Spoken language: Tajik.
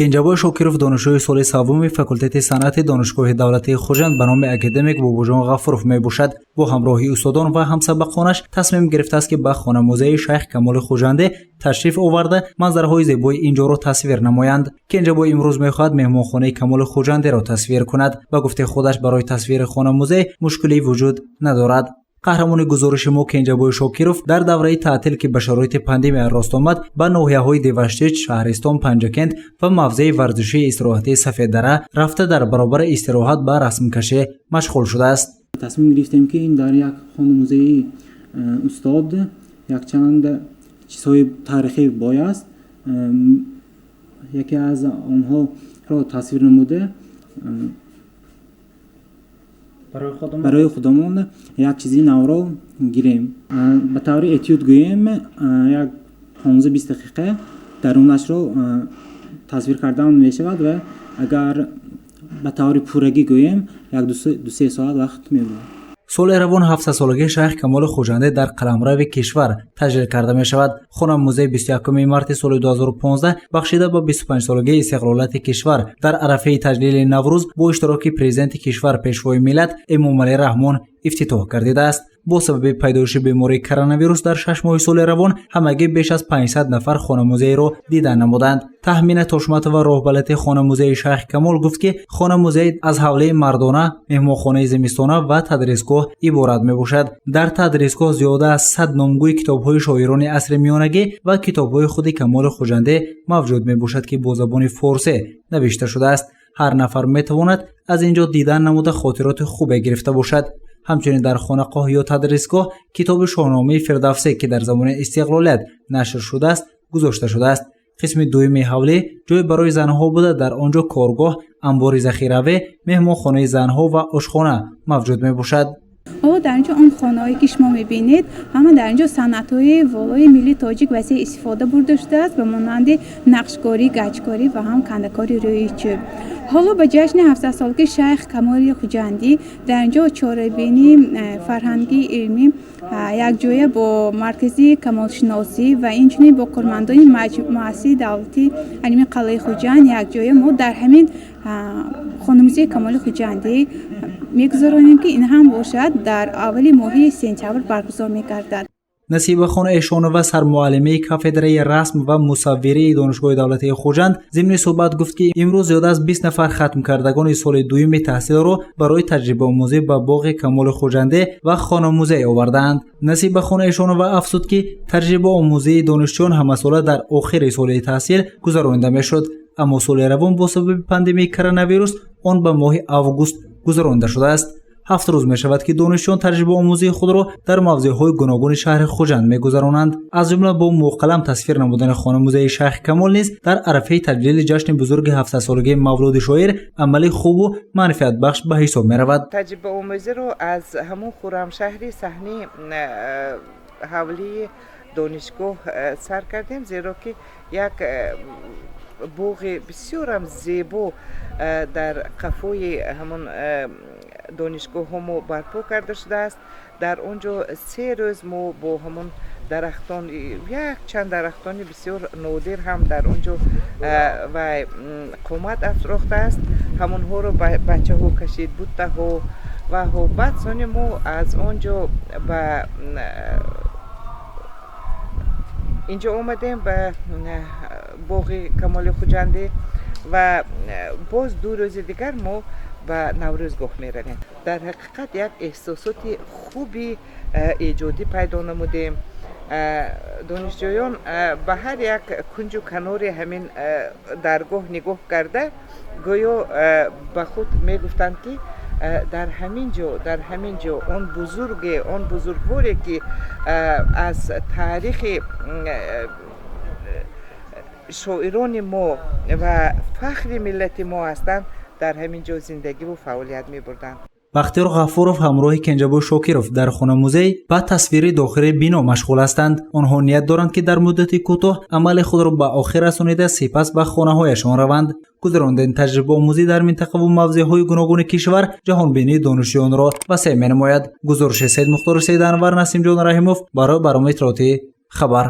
Кенҷабой Шокиров, донишҷӯи соли севуми факултети санъати Донишгоҳи давлатии Хуҷанд ба номи академик Бобоҷон Ғафуров мебошад. Бо ҳамроҳии устодон ва ҳамсабақонаш тасмим гирифтааст, ки ба хонамузеи Шайх Камоли Хуҷандӣ ташриф оварда, манзараҳои зебои ин ҷоро тасвир намоянд. Кенҷабой имрӯз мехоҳад меҳмонхонаи Камоли Хуҷандиро тасвир кунад. Ба гуфтаи худаш, барои тасвири хонамузей мушкилӣ вуҷуд надорад. Қаҳрамони гузориши мо Кенҷабой Шокиров дар давраи таътил, ки ба шароити пандемия рост омад, ба ноҳияҳои Деваштич, Шаҳристон, Панҷакент ва мавзеи варзишии истироҳатии Сафеддара рафта, дар баробари истироҳат ба расмкашӣ машғул шудааст. Тасмим гирифтем, ки ин дар як хонамузеи устод якчанд чизҳои таърихӣ бой аст, яке аз онҳоро тасвир намуда, барои худамон як чизи навро гирем. Ба таври этюд гӯем, як 15-20 дақиқа дарунашро тасвир кардан мешавад ва агар ба таври пуррагӣ гӯем, як 2-се соат вақт мебурад. Соли равон 700-солагии Шайх Камоли Хуҷандӣ дар қаламрави кишвар таҷлил карда мешавад. Хонамузей 21 марти соли 2015 бахшида ба 25-солагии истиқлолияти кишвар дар арафаи таҷлили Наврӯз бо иштироки президенти кишвар, пешвои миллат Эмомалӣ Раҳмон ифтитоҳ гардидааст. Бо сабаби пайдоиши бемории коронавирус дар 6 моҳи соли равон ҳамагӣ беш аз 500 нафар хонамузейро дида намуданд. Таҳмина Тошматова, роҳбалати хонамузеи Шайх Камол, гуфт, ки хонамузей аз ҳавлии мардона, меҳмонхонаи зимистона ва тадрисгоҳ иборат мебошад. Дар тадрисгоҳ зиёда аз 100 номгӯи китобҳои шоирони асри миёнагӣ ва китобҳои худи Камоли Хуҷандӣ мавҷуд мебошад, ки бо забони форсӣ навишта шудааст. Ҳар нафар метавонад аз ин ҷо дидан намуда, хотироти хубе гирифта бошад. Ҳамчунин дар хонақоҳ ё тадрисгоҳ китоби Шоҳномаи Фирдавсӣ, ки дар замони истиқлолият нашр шудааст, гузошта шудааст. Қисми дуюми ҳавлӣ ҷой барои занҳо буда, дар он ҷо коргоҳ, анбори захиравӣ, меҳмонхонаи занҳо ва ошхона мавҷуд мебошад. Ҳоло дар инҷо он хонаҳое, ки шумо мебинед, ҳама дар инҷо санъатҳои волои миллии тоҷик васеъ истифода бурда шудааст, ба монанди нақшкорӣ, гачкорӣ ва ҳам кандакори рӯи чӯб. Ҳоло ба ҷашни 700-солагии Шайх Камоли Хуҷандӣ дар инҷо чорабинии фарҳангии илмӣ якҷоя бо Маркази камолшиносӣ ва инчунин бо кормандони муассисаи давлатии илмии Қалъаи Хуҷанд якҷоя мо дар ҳамин хонамузеи Камоли Хуҷандӣ мегузаронем, ки ин ҳам бошад, дар аввали моҳи сентябр баргузор мегардад. Насибахон Эшонова, сармуаллимаи кафедраи расм ва мусаввирии Донишгоҳи давлатии Хуҷанд, зимни суҳбат гуфт, ки имрӯз зиёда аз 20 нафар хатмкардагони соли дуюми таҳсилро барои таҷрибаомӯзӣ ба боғи Камоли Хуҷандӣ ва хонамузей овардаанд. Насибахон Эшонова афзуд, ки таҷрибаомӯзии донишҷӯён ҳамасола дар охири соли таҳсил гузаронида мешуд, аммо соли равон бо сабаби пандемияи коронавирус он ба моҳи август гузаронида шудааст. 7 рӯз мешавад, ки донишҷӯён таҷрибаомӯзии худро дар мавзеъҳои гуногуни шаҳри Хуҷанд мегузаронанд. Аз ҷумла бо мӯқалам тасвир намудани хонамузеи Шайх Камол низ дар арафаи таҷлили ҷашни бузурги 700-солагии мавлуди шоир амали хубу манфиатбахш ба ҳисоб меравад. Таҷрибаомӯзиро аз ҳамун Хуррамшаҳри саҳни ҳавлии донишгоҳ сар кардем, зеро ки як боғи бисёрам зебо дар қафои ҳамун донишгоҳҳо мо барпо карда шудааст. Дар он ҷо 3 рӯз мо бо ҳамун дарахтон, як чанд дарахтони бисёр нодир ҳам дар он ҷо ва қомат афрохтааст, ҳамонҳоро бачаҳо кашид, буттаҳо ва баъд сони мо аз он ҷо ба инҷо омадем, ба боғи Камоли Хуҷандӣ, ва боз 2 рӯзи дигар мо ба Наврӯзгоҳ меравем. Дар ҳақиқат як эҳсосоти хуби эҷодӣ пайдо намудем. Донишҷӯён ба ҳар як кунҷу канори ҳамин даргоҳ нигоҳ карда, гӯё ба худ мегуфтанд, ки дар ҳамин ҷо, дар ҳамин ҷо он бузурге, он бузургворе, ки аз таърихи шоирони мо ва фахри миллати мо ҳастанд, дар ҳамин ҷо зиндагиву фаъолият мебурданд. Бахтиёр Ғафуров ҳамроҳи Кенҷабой Шокиров дар хонамузей ба тасвири дохили бино машғул ҳастанд. Онҳо ният доранд, ки дар муддати кӯтоҳ амали худро ба охир расонида, сипас ба хонаҳояшон раванд. Гузарондани таҷрибаомӯзӣ дар минтақаву мавзеъҳои гуногуни кишвар ҷаҳонбинии донишҷӯёнро васеъ менамояд. Гузориши Саидмухтори Саиданвар, Насимҷон Раҳимов барои барномаи иттилоотии «Хабар».